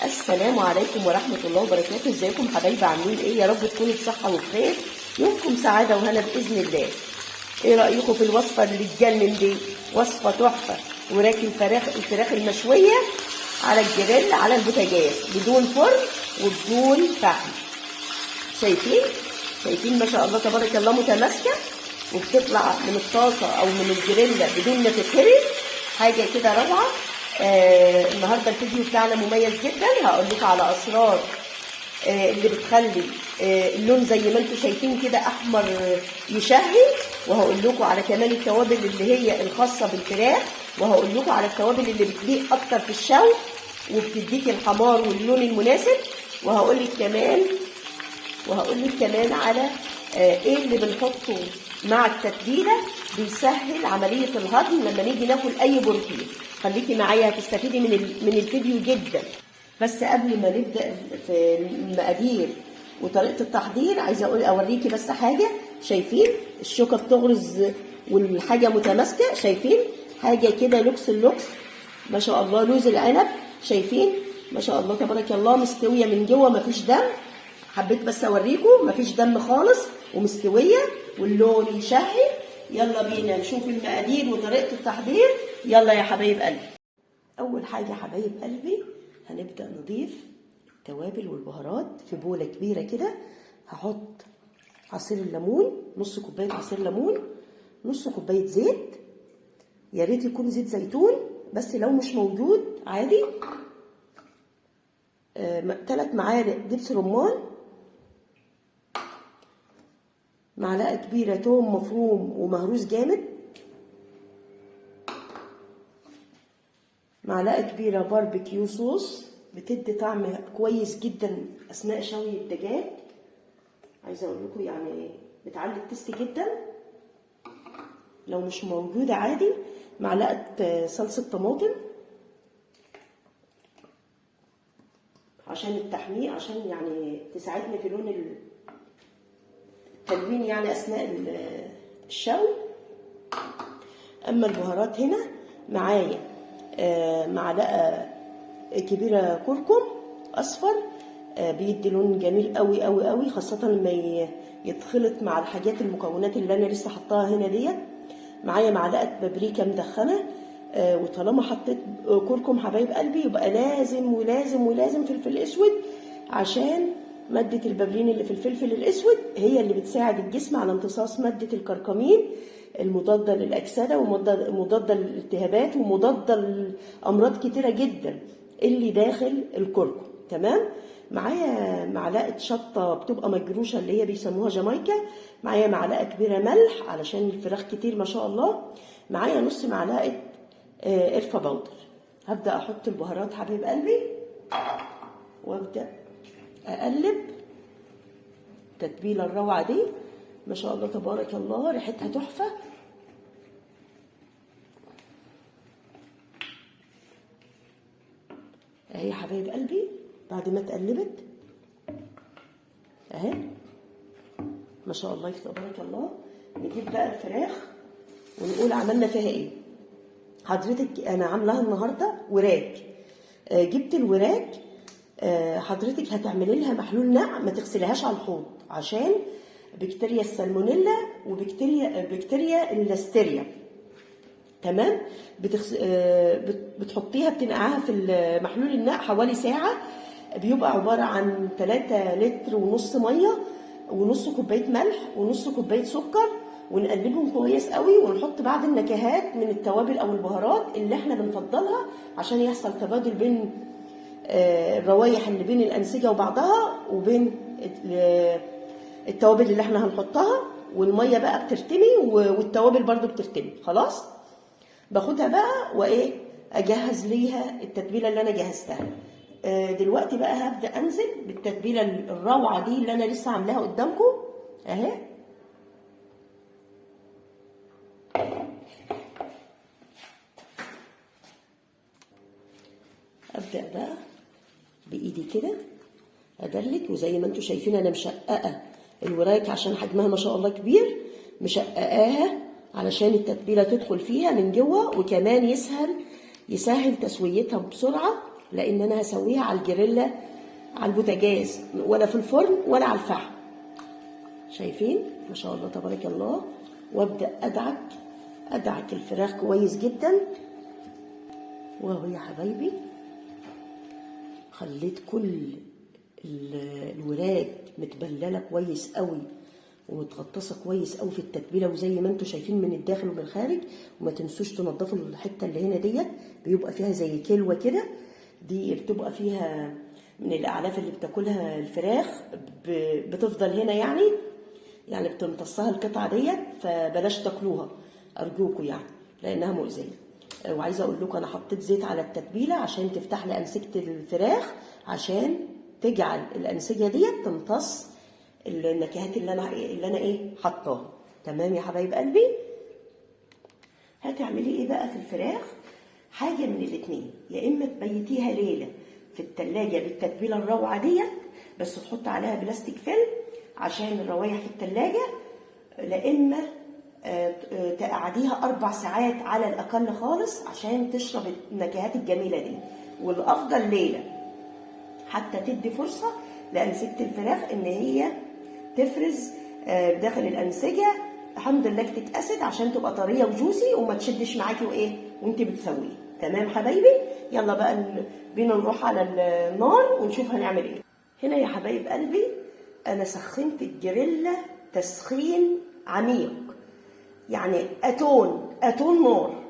السلام عليكم ورحمة الله وبركاته. ازيكم حبايبي؟ عاملين ايه؟ يا رب تكونوا بصحة وبخير، يومكم سعادة وهنا بإذن الله. ايه رأيكم في الوصفة اللي تجنن دي؟ وصفة تحفة، وراك الفراخ المشوية على الجريل على البوتاجاز بدون فرن وبدون فحم. شايفين ما شاء الله تبارك الله، متماسكة وبتطلع من الطاسة او من الجريلا بدون ما تتهري، حاجة كده روعة. النهارده الفيديو بتاعنا مميز جدا، هقول لكم على اسرار اللي بتخلي اللون زي ما انتم شايفين كده احمر يشهي، وهقول لكم على كمان التوابل اللي هي الخاصة بالفراخ، وهقول لكم على التوابل اللي بتليق اكتر في الشوي وبتديك الحمار واللون المناسب، وهقول لك كمان على ايه اللي بنحطه مع التتبيله بيسهل عملية الهضم لما نيجي ناكل اي بروتين. خليكي معايا هتستفيدي من الفيديو جدا. بس قبل ما نبدا في المقادير وطريقه التحضير، عايزه اوريكي بس حاجة. شايفين الشوكة بتغرز والحاجة متماسكة؟ شايفين حاجة كده لوكس اللوكس ما شاء الله، لوز العنب. شايفين ما شاء الله تبارك الله، مستوية من جوه مفيش دم. حبيت بس اوريكم مفيش دم خالص ومستويه واللون يشهي. يلا بينا نشوف المقادير وطريقه التحضير. يلا يا حبايب قلبي. اول حاجة يا حبايب قلبي هنبدا نضيف التوابل والبهارات في بوله كبيرة كده. هحط عصير الليمون، نص كوباية عصير ليمون، نص كوباية زيت، يا ريت يكون زيت زيتون بس لو مش موجود عادي، 3 معالق دبس رمان، معلقه كبيرة توم مفروم ومهروس جامد، معلقه كبيرة barbecue sauce بتدي طعم كويس جدا اثناء شوي الدجاج. عايزه اقول لكم يعني بتعلي ال taste جدا. لو مش موجودة عادي، معلقه صلصه طماطم عشان التحمير، عشان يعني تساعدني في لون التلوين يعني اثناء الشوي. اما البهارات هنا معايا معلقه كبيرة كركم اصفر، بيدي لون جميل قوي قوي قوي، خاصة لما يتخلط مع الحاجات المكونات اللي انا لسه حطاها هنا ديت. معايا معلقه بابريكا مدخنه، وطالما حطيت كركم حبايب قلبي يبقى لازم ولازم ولازم فلفل اسود، عشان مادة البابرين اللي في الفلفل الاسود هي اللي بتساعد الجسم على امتصاص مادة الكركمين المضادة للأكسدة ومضادة للالتهابات ومضادة لأمراض كتيرة جدا اللي داخل الكركم. تمام. معايا معلقة شطة بتبقى مجروشة اللي هي بيسموها جامايكا، معايا معلقة كبيرة ملح علشان الفراخ كتير ما شاء الله، معايا نص معلقة قرفة powder. هبدأ أحط البهارات حبايب قلبي وأبدأ أقلب التتبيلة الروعة دي ما شاء الله تبارك الله، ريحتها تحفة. اهي يا حبايب قلبي بعد ما اتقلبت اهي ما شاء الله تبارك الله. نجيب بقى الفراخ ونقول عملنا فيها ايه. حضرتك انا عاملاها النهارده وراك، جبت الوراك، حضرتك هتعملي لها محلول نقع، ما تغسليهاش على الحوض عشان بكتيريا السالمونيلا وبكتيريا الليستيريا. تمام. بتحطيها بتنقعها في محلول النقع حوالي ساعة، بيبقى عبارة عن 3 لتر ونص مية ونص كوباية ملح ونص كوباية سكر، ونقلبهم كويس قوي، ونحط بعض النكهات من التوابل او البهارات اللي احنا بنفضلها عشان يحصل تبادل بين الروايح اللي بين الانسجة وبعضها وبين التوابل اللي احنا هنحطها. والمية بقى بترتمي والتوابل برضو بترتمي. خلاص باخدها بقى وايه اجهز ليها التتبيله اللي انا جهزتها. دلوقتي بقى هبدا انزل بالتتبيله الروعة دي اللي انا لسه عاملاها قدامكم اهي. ابدا بقى بايدي كده ادلك، وزي ما انتم شايفين انا مشققه الوراك عشان حجمها ما شاء الله كبير، مشققاها علشان التتبيله تدخل فيها من جوه، وكمان يسهل تسويتها بسرعة. لان انا هسويها على الجريلا، على البوتاجاز، ولا في الفرن ولا على الفحم. شايفين ما شاء الله تبارك الله. وابدا ادعك الفراخ كويس جدا. وهو يا حبايبي خليت كل الوراك متبلله كويس قوي ومتغطسه كويس قوي في التتبيله، وزي ما انتم شايفين من الداخل ومن الخارج. وما تنسوش تنضفوا الحتة اللي هنا ديت، بيبقى فيها زي كلوه كده، دي بتبقى فيها من الاعلاف اللي بتاكلها الفراخ، بتفضل هنا يعني بتمتصها القطعة ديت، فبلاش تاكلوها ارجوكوا يعني لانها مؤذية. وعايزه اقول لكم انا حطيت زيت على التتبيله عشان تفتح لي انسجة الفراخ، عشان تجعل الانسجة ديت تمتص النكهات اللي انا ايه حطاها. تمام يا حبايب قلبي. هتعملي ايه بقى في الفراخ؟ حاجة من الاتنين، يا اما تبيتيها ليلة في التلاجة بالتتبيله الروعة ديت، بس تحط عليها plastic film عشان الروايح في التلاجة، لا اما تقعديها 4 ساعات على الاقل خالص عشان تشرب النكهات الجميلة دي، والافضل ليلة حتى تدي فرصة لانسجه الفراخ ان هي تفرز داخل الانسجة حمض ال lactic acid عشان تبقى طرية و juicy وما تشدش معاكي وايه وانت بتسويه. تمام حبايبي، يلا بقى بينا نروح على النار ونشوف هنعمل ايه. هنا يا حبايب قلبي انا سخنت الجريلا تسخين عميق، يعني اتون نار.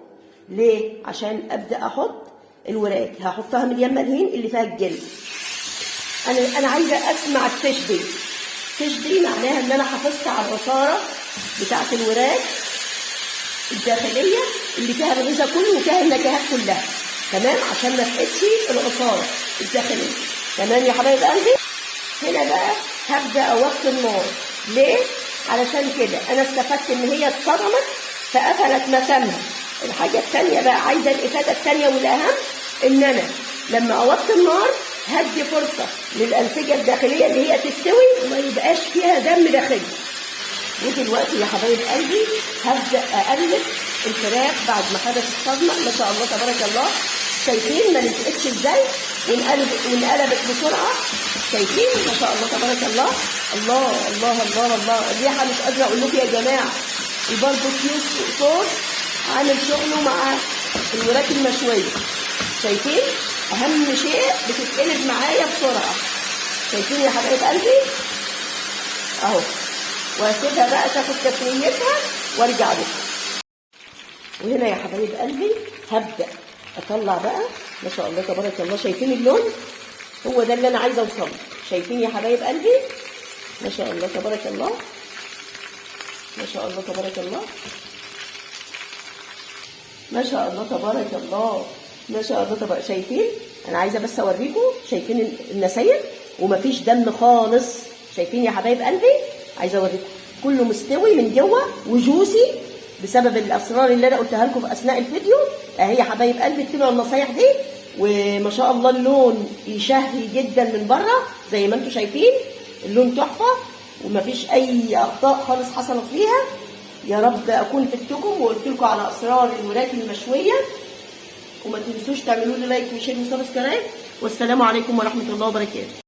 ليه؟ عشان ابدا احط الوراك. هحطها من اليمه الهين اللي فيها الجلد. انا عايزه اسمع التش دي. التش دي معناها ان انا حافظت على العصاره بتاعه الوراك الداخلية اللي فيها الغذاء كله وفيها النكهات كلها. تمام، عشان ما افقدش العصاره الداخلية. تمام يا حبايب قلبي. هنا بقى هبدا اوطي النار. ليه؟ علشان كده انا استفدت ان هي اتصدمت فقفلت مسامها. الحاجة الثانية بقى، عايزه الافادة الثانية والاهم، ان انا لما اوطي النار هدي فرصة للانسجه الداخلية اللي هي تستوي وما يبقاش فيها دم داخلي. ودلوقتي يا حبايب قلبي هبدا اقلب الفراخ بعد ما خدت الصدمة. ما شاء الله تبارك الله، شايفين ما لزقتش ازاي وانقلبت بسرعة. شايفين ما شاء الله تبارك الله، الله الله الله الله، الريحة مش قادرة اقول لكم يا جماعة. الباربيكيو صوص عامل شغله مع الوراك المشويه. شايفين اهم شيء بتتقلب معايا بسرعة. شايفين يا حبايب قلبي اهو. واسيبها بقى تاخد تسويتها وارجع لكم. وهنا يا حبايب قلبي هبدا اطلع بقى. ما شاء الله تبارك الله، شايفين اللون؟ هو ده اللي انا عايزه اوصله. شايفين يا حبايب قلبي؟ ما شاء الله تبارك الله، ما شاء الله تبارك الله، ما شاء الله تبارك الله، ما شاء الله تبارك. شايفين؟ انا عايزه بس اوريكم. شايفين النساير ومفيش دم خالص. شايفين يا حبايب قلبي؟ عايزه اوريكم كله مستوي من جوه وجوسي بسبب الاسرار اللي انا قلتها لكم في اثناء الفيديو. اهي يا حبايب قلبي، اتبعوا النصايح دي. وما شاء الله اللون يشهي جدا من بره زي ما انتم شايفين، اللون تحفة ومفيش اي اخطاء خالص حصلت فيها. يا رب اكون فدتكم وقلت لكم على اسرار الوراك المشويه. وما تنسوش تعملوا لي like و share و subscribe. والسلام عليكم ورحمة الله وبركاته.